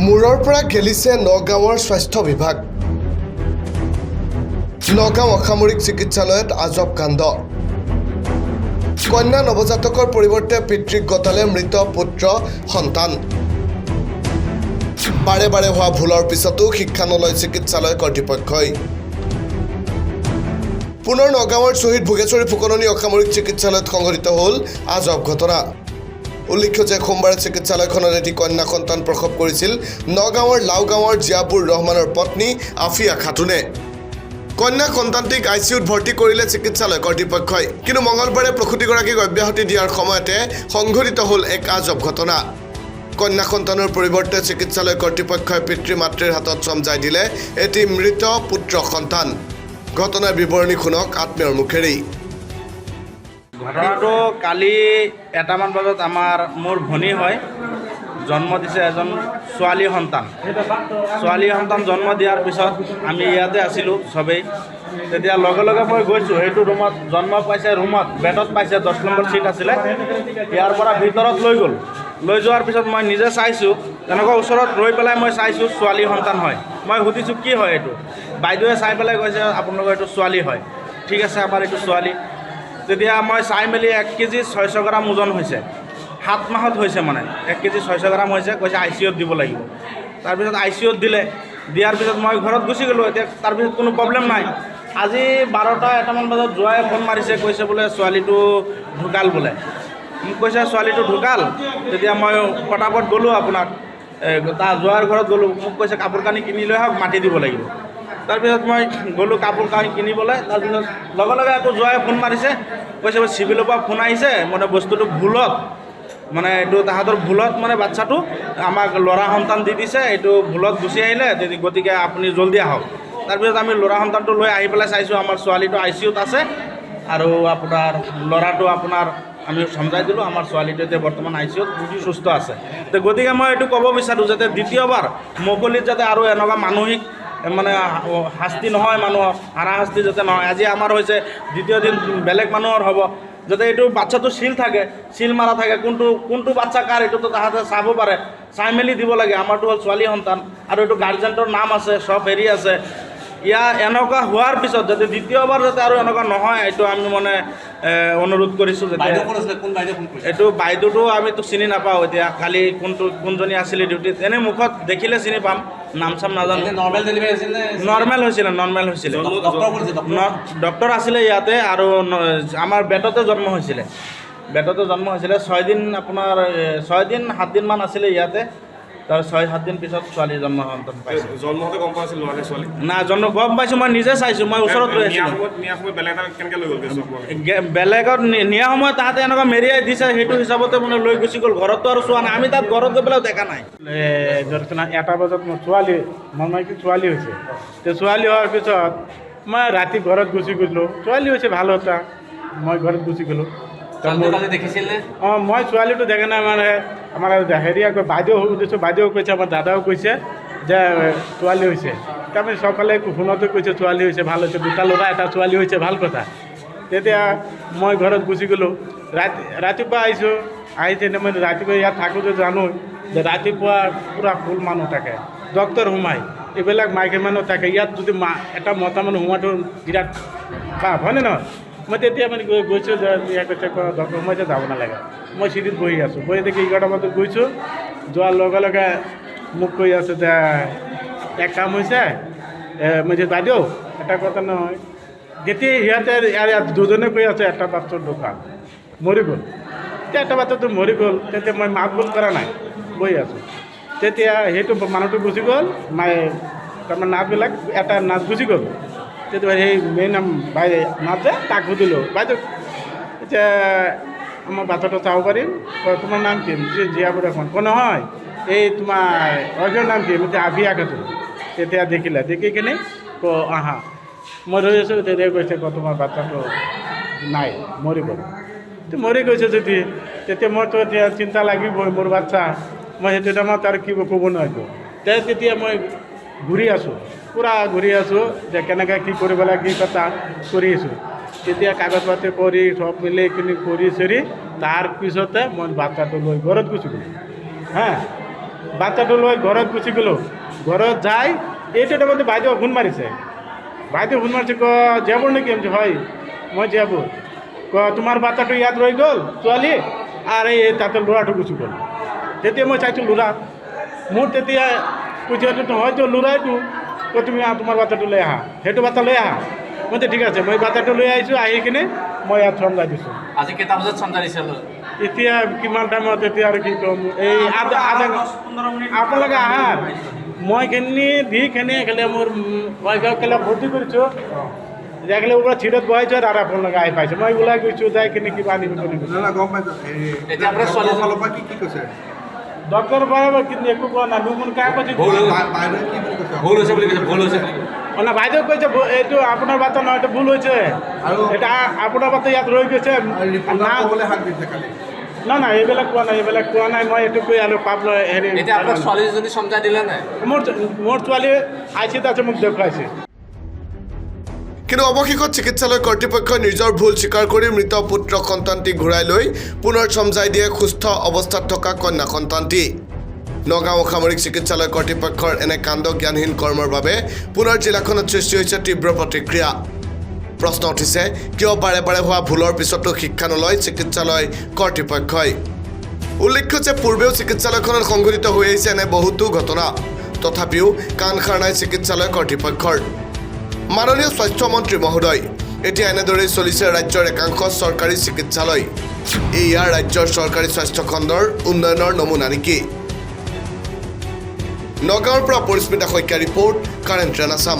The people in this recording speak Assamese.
মূৰৰ পৰা গেলিছে নগাঁৱৰ স্বাস্থ্য বিভাগ। নগাঁও অসামৰিক চিকিৎসালয়ত আজব কাণ্ড। কন্যা নৱজাতকৰ পৰিৱৰ্তে পিতৃক গতালে মৃত পুত্ৰ সন্তান। বাৰে বাৰে হোৱা ভুলৰ পিছতো শিক্ষা নলয় চিকিৎসালয় কৰ্তৃপক্ষই। পুনৰ নগাঁৱৰ শ্বহীদ ভোগেশ্বৰী ফুকননী অসামৰিক চিকিৎসালয়ত সংঘটিত হ'ল আজব ঘটনা। উল্লেখ্য যে সোমবাৰে চিকিৎসালয়খনত এটি কন্যা সন্তান প্ৰসৱ কৰিছিল নগাঁৱৰ লাওগাঁৱৰ জিয়াবুৰ ৰহমানৰ পত্নী আফিয়া খাতুনে। কন্যা সন্তানটিক আইচিইউত ভৰ্তি কৰিলে চিকিৎসালয় কৰ্তৃপক্ষই। কিন্তু মঙলবাৰে প্ৰসূতিগৰাকীক অব্যাহতি দিয়াৰ সময়তে সংঘটিত হ'ল এক আজব ঘটনা। কন্যা সন্তানৰ পৰিৱৰ্তে চিকিৎসালয় কৰ্তৃপক্ষই পিতৃ মাতৃৰ হাতত চমজাই দিলে এটি মৃত পুত্ৰ সন্তান। ঘটনাৰ বিৱৰণী শুনক আত্মীয়ৰ মুখেৰেই। ঘটনাটো কালি এটামান বজাত আমাৰ মোৰ ভনী হয়, জন্ম দিছে এজন ছোৱালী সন্তান। ছোৱালী সন্তান জন্ম দিয়াৰ পিছত আমি ইয়াতে আছিলোঁ চবেই। তেতিয়া লগে লগে মই গৈছোঁ সেইটো ৰুমত। জন্ম পাইছে ৰুমত, বেডত পাইছে, 10 নম্বৰ চিট আছিলে। ইয়াৰ পৰা ভিতৰত লৈ গ'ল। লৈ যোৱাৰ পিছত মই নিজে চাইছোঁ, তেনেকুৱা ওচৰত ৰৈ পেলাই মই চাইছোঁ, ছোৱালী সন্তান হয়। মই সুধিছোঁ, কি হয় এইটো? বাইদেৱে চাই পেলাই কৈছে, আপোনালোকৰ এইটো ছোৱালী হয়। ঠিক আছে, আমাৰ এইটো ছোৱালী। তেতিয়া মই চাই মেলি 1 কেজি 600 গ্ৰাম ওজন হৈছে, 7 মাহত হৈছে, মানে 1 কেজি 600 গ্ৰাম হৈছে। কৈছে আইচিইউত দিব লাগিব। তাৰপিছত আইচিইউত দিলে। দিয়াৰ পিছত মই ঘৰত গুচি গ'লোঁ। এতিয়া তাৰপিছত কোনো প্ৰব্লেম নাই। আজি 12টা এটামান বজাত জোঁৱাই ফোন মাৰিছে, কৈছে বোলে ছোৱালীটো ঢুকাল বোলে। মোক কৈছে ছোৱালীটো ঢুকাল। তেতিয়া মই পটাপট গ'লোঁ আপোনাক তাৰ জোঁৱাইৰ ঘৰত গ'লোঁ। মোক কৈছে কাপোৰ কানি কিনি লৈ আহক, মাটি দিব লাগিব। তাৰপিছত মই গ'লোঁ কাপোৰ কানি কিনিবলৈ। তাৰপিছত লগে লগে আকৌ জোঁৱাই ফোন মাৰিছে, কৈছে চিভিলৰ পৰা ফোন আহিছে, মানে বস্তুটো ভুলত, মানে এইটো তাহাঁতৰ ভুলত, মানে বাচ্ছাটো আমাক ল'ৰা সন্তান দি দিছে, এইটো ভুলত গুচি আহিলে, গতিকে আপুনি জল্দি আহক। তাৰপিছত আমি ল'ৰা সন্তানটো লৈ আহি পেলাই চাইছোঁ, আমাৰ ছোৱালীটো আইচিইউত আছে আৰু আপোনাৰ ল'ৰাটো আপোনাৰ আমি চমজাই দিলোঁ। আমাৰ ছোৱালীটো এতিয়া বৰ্তমান আইচিইউত সুস্থ আছে। তো গতিকে মই এইটো ক'ব বিচাৰোঁ যাতে দ্বিতীয়বাৰ মুকলিত যাতে আৰু এনেকুৱা মানসিক মানে শাস্তি নহয়, মানুহৰ হাৰাশাস্তি যাতে নহয়। আজি আমাৰ হৈছে, দ্বিতীয় দিন বেলেগ মানুহৰ হ'ব। যাতে এইটো বাচ্ছাটো চিল থাকে, চিল মাৰা থাকে, কোনটো কোনটো বাচ্ছা কাৰ এইটোতো তাহাঁতে চাব পাৰে, চাই মেলি দিব লাগে। আমাৰটো হ'ল ছোৱালী সন্তান আৰু এইটো গাৰ্জেণ্টৰ নাম আছে, চব হেৰি আছে। ইয়াৰ এনেকুৱা হোৱাৰ পিছত যাতে দ্বিতীয়বাৰ যাতে আৰু এনেকুৱা নহয়, এইটো আমি মানে অনুৰোধ কৰিছোঁ যাতে। বাইদেউ কোন আছিলে? কোন বাইদেউ ফোন কৰিছে? এইটো বাইদেউটো আমিতো চিনি নাপাওঁ। এতিয়া কালি কোনটো কোনজনী আছিলে ডিউটিত, এনেই মুখত দেখিলে চিনি পাম, নাম চাম নাজানো। এনে নৰ্মেল ডেলিভাৰী আছিল নে? নৰ্মেল হৈছিলে, নৰ্মেল হৈছিলে। ডক্টৰ কোন আছিল, ডক্টৰ? ডক্টৰ আছিলে ইয়াতে আৰু আমাৰ বেডতে জন্ম হৈছিলে, বেডতে জন্ম হৈছিলে। 6 দিন আপোনাৰ 6 দিন 7 দিনমান আছিলে ইয়াতে। তাৰ 6-7 দিন পিছত ছোৱালী জন্ম সন্তান পাইছে। জন্ম হওঁতে গম পোৱা আছিল ল'ৰা নে ছোৱালী? না, জন্ম গম পাইছোঁ, মই নিজে চাইছোঁ, মই ওচৰত ৰৈ নিয়া আছিলোঁ। সময়ত বেলেগ এটা কেনেকৈ লৈ গ'ল কেছটো আপোনালোকে? বেলেগত নিয়া সময়ত তাহাঁতে এনেকুৱা মেৰিয়াই দিছে, সেইটো হিচাপতে মানে লৈ গুচি গ'ল। ঘৰততো আৰু চোৱা নাই, আমি তাত ঘৰত গৈ পেলাইও দেখা নাই। ধৰচোন এটা বজাত মোৰ ছোৱালী, মোৰ মানে কি ছোৱালী হৈছে। তে ছোৱালী হোৱাৰ পিছত মই ৰাতি ঘৰত গুচি গ'লোঁ। ছোৱালী হৈছে, ভাল কথা, মই ঘৰত গুচি গ'লোঁ। ছোৱালীটো কালি দেখিছিল নে? অঁ, মই ছোৱালীটো দেখা নাই। মানে আমাৰ হেৰি আকৌ বাইদেউ সুধিছোঁ, বাইদেউ কৈছে, আমাৰ দাদাও কৈছে যে ছোৱালী হৈছে। তাৰপিছত সকালে ফোনতো কৈছে ছোৱালী হৈছে, ভাল হৈছে, দুটা ল'ৰা এটা ছোৱালী হৈছে, ভাল কথা। তেতিয়া মই ঘৰত গুচি গ'লোঁ। ৰাতি ৰাতিপুৱা আহিছোঁ, আহি তেনে মই ৰাতিপুৱা ইয়াত থাকোঁতে জানো যে ৰাতিপুৱা পূৰা ফুল মানুহ থাকে, ডক্তৰ সোমায়, এইবিলাক মাইকী মানুহ থাকে। ইয়াত যদি মা এটা মতা মানুহ সোমোৱাটো বিৰাট পাপ, হয়নে নহয়? মই তেতিয়া মানে গৈছোঁ যে ইয়াত কৈছে ডক্তৰ সোমাইছে, যাব নালাগে। মই চিৰিত বহি আছোঁ, বহি দেখি 11 বজাত গৈছোঁ। যোৱাৰ লগে লগে মোক কৈ আছে যে এক কাম হৈছে। মই যে বাইদেউ এটা কথা নহয়। যেতিয়া সিহঁতে ইয়াৰ ইয়াত দুজনে কৈ আছে এটা বাচ্চাৰ ঢুকাল, মৰি গ'ল। তেতিয়া এটা বাচ্চাটো মৰি গ'ল, তেতিয়া মই মাত বোল কৰা নাই, বহি আছোঁ। তেতিয়া সেইটো মানুহটো গুচি গ'ল, মায়ে তাৰমানে নাৰ্ছবিলাক, এটা নাৰ্ছ গুচি গ'ল। তেতিয়া সেই মেইন বাই নাৰ্ছ যে তাক সুধিলোঁ, বাইদেউ, এতিয়া আমাৰ বাচ্চাটো চাব পাৰিম? কয়, তোমাৰ নাম কি? জিয়াবুৰ ৰহমান। কয়, নহয়, এই তোমাৰ ৱাইফৰ নাম কি? এতিয়া আফিয়া খাতুন। তেতিয়া দেখিলে, দেখি কিনে ক আহা, মই ৰৈ আছোঁ। তেতিয়া কৈছে, ক তোমাৰ বাচ্চাটো নাই, মৰি গ'ল। তো মৰি গৈছে যদি তেতিয়া মইতো এতিয়া চিন্তা লাগিবই, মোৰ বাচ্চা। মই সেইটো টাইমত আৰু কি ক'ব নোৱাৰিলোঁ। তেতিয়া মই ঘূৰি আছোঁ, পূৰা ঘূৰি আছোঁ যে কেনেকৈ কি কৰিব লাগে, কি কথা কৰি আছোঁ। তেতিয়া কাগজ পাতি কৰি চব মিলি কিনি কৰি চৰি তাৰপিছতে মই বাচ্চাটো লৈ ঘৰত গুচি গ'লোঁ। হা। বাচ্চাটো লৈ ঘৰত গুচি গ'লোঁ। ঘৰত যাই এইটো টাইমতে বাইদেউ ফোন মাৰিছে। বাইদেউ ফোন মাৰিছে, ক জীয়াবৰ নেকি? আমি হয়, মই জীয়াবৰ। ক তোমাৰ বাচ্চাটো ইয়াত ৰৈ গ'ল ছোৱালী, আৰু এই তাতে ল'ৰাটো গুচি গ'ল। তেতিয়া মই চাইছোঁ ল'ৰা। মোৰ তেতিয়া কৈছে, এইটো হয়তো ল'ৰাইতো। ক তুমি আহা, তোমাৰ বাচ্চাটো লৈ আহা, সেইটো বাচ্চা লৈ আহা। মই ঠিক আছে, মই বাচ্চাটো লৈ আহিছোঁ। আহি কিনে মই ইয়াত চমজাই দিছোঁ। আজি কেইটা বজাত চমজাই দিছে? এতিয়া কিমান টাইমত, এতিয়া আৰু কি ক'ম, এই আধা আধা আপোনালোকে আহা। মই খিনি দি খিনি খেলে মোৰ ৱাইফক খেলে ভৰ্তি কৰিছোঁ, যাই খেলে ওপৰত চিটত বহাইছোঁ আৰু আপোনালোকে আহি পাইছে। মই ওলাই গৈছোঁ, যাই কিনে কিবা আনিব বুলি গৈছোঁ। না, গম পাইছোঁ। হেৰি, এতিয়া আপোনাৰ ছোৱালীজনী- ফালৰ পৰা কি কি কৈছে? ডক্টৰ পৰা কিন্তু একো কোৱা নাই। মোক কাক কৈছে? ভুল হৈছে। বাইদেৱে কি বুলি কৈছে? ভুল হৈছে বুলি কৈছে, ভুল হৈছে বুলি কৈছে। অ, না, বাইদেউ কৈছে এইটো আপোনাৰ বাচ্চা নহয়, এইটো ভুল হৈছে। আৰু- এটা আপোনাৰ বাচ্চা ইয়াত ৰৈ গৈছে। আৰু ৰিপৰ্টাৰ না ক'বলৈ হাক দিছে খালি। না না, এইবিলাক কোৱা নাই, এইবিলাক কোৱা নাই। মই এইটো কৈ আৰু পাপ লৈ হেৰি। এতিয়া আপোনাক ছোৱালীজনী চমজাই দিলে নাই? মোৰ ছোৱালী আইচিত আছে, মোক দেখুৱাইছে। কিন্তু অৱশেষত চিকিৎসালয় কৰ্তৃপক্ষই নিজৰ ভুল স্বীকাৰ কৰি মৃত পুত্ৰ সন্তানটি ঘূৰাই লৈ পুনৰ চমজাই দিয়ে সুস্থ অৱস্থাত থকা কন্যা সন্তানটি। নগাঁও অসামৰিক চিকিৎসালয় কৰ্তৃপক্ষৰ এনে কাণ্ড জ্ঞানহীন কৰ্মৰ বাবে পুনৰ জিলাখনত সৃষ্টি হৈছে তীব্ৰ প্ৰতিক্ৰিয়া। প্ৰশ্ন উঠিছে, কিয় বাৰে বাৰে হোৱা ভুলৰ পিছতো শিক্ষা নলয় চিকিৎসালয় কৰ্তৃপক্ষই? উল্লেখ্য যে পূৰ্বেও চিকিৎসালয়খনত সংঘটিত হৈ আহিছে এনে বহুতো ঘটনা, তথাপিও কাণসাৰ নাই চিকিৎসালয় কৰ্তৃপক্ষৰ। মাননীয় স্বাস্থ্যমন্ত্ৰী মহোদয়, এতিয়া এনেদৰেই চলিছে ৰাজ্যৰ একাংশ চৰকাৰী চিকিৎসালয়। এয়া ৰাজ্যৰ চৰকাৰী স্বাস্থ্যখণ্ডৰ উন্নয়নৰ নমুনা নেকি? নগাঁৱৰ পৰা Parismita Saikia, report, current train Assam.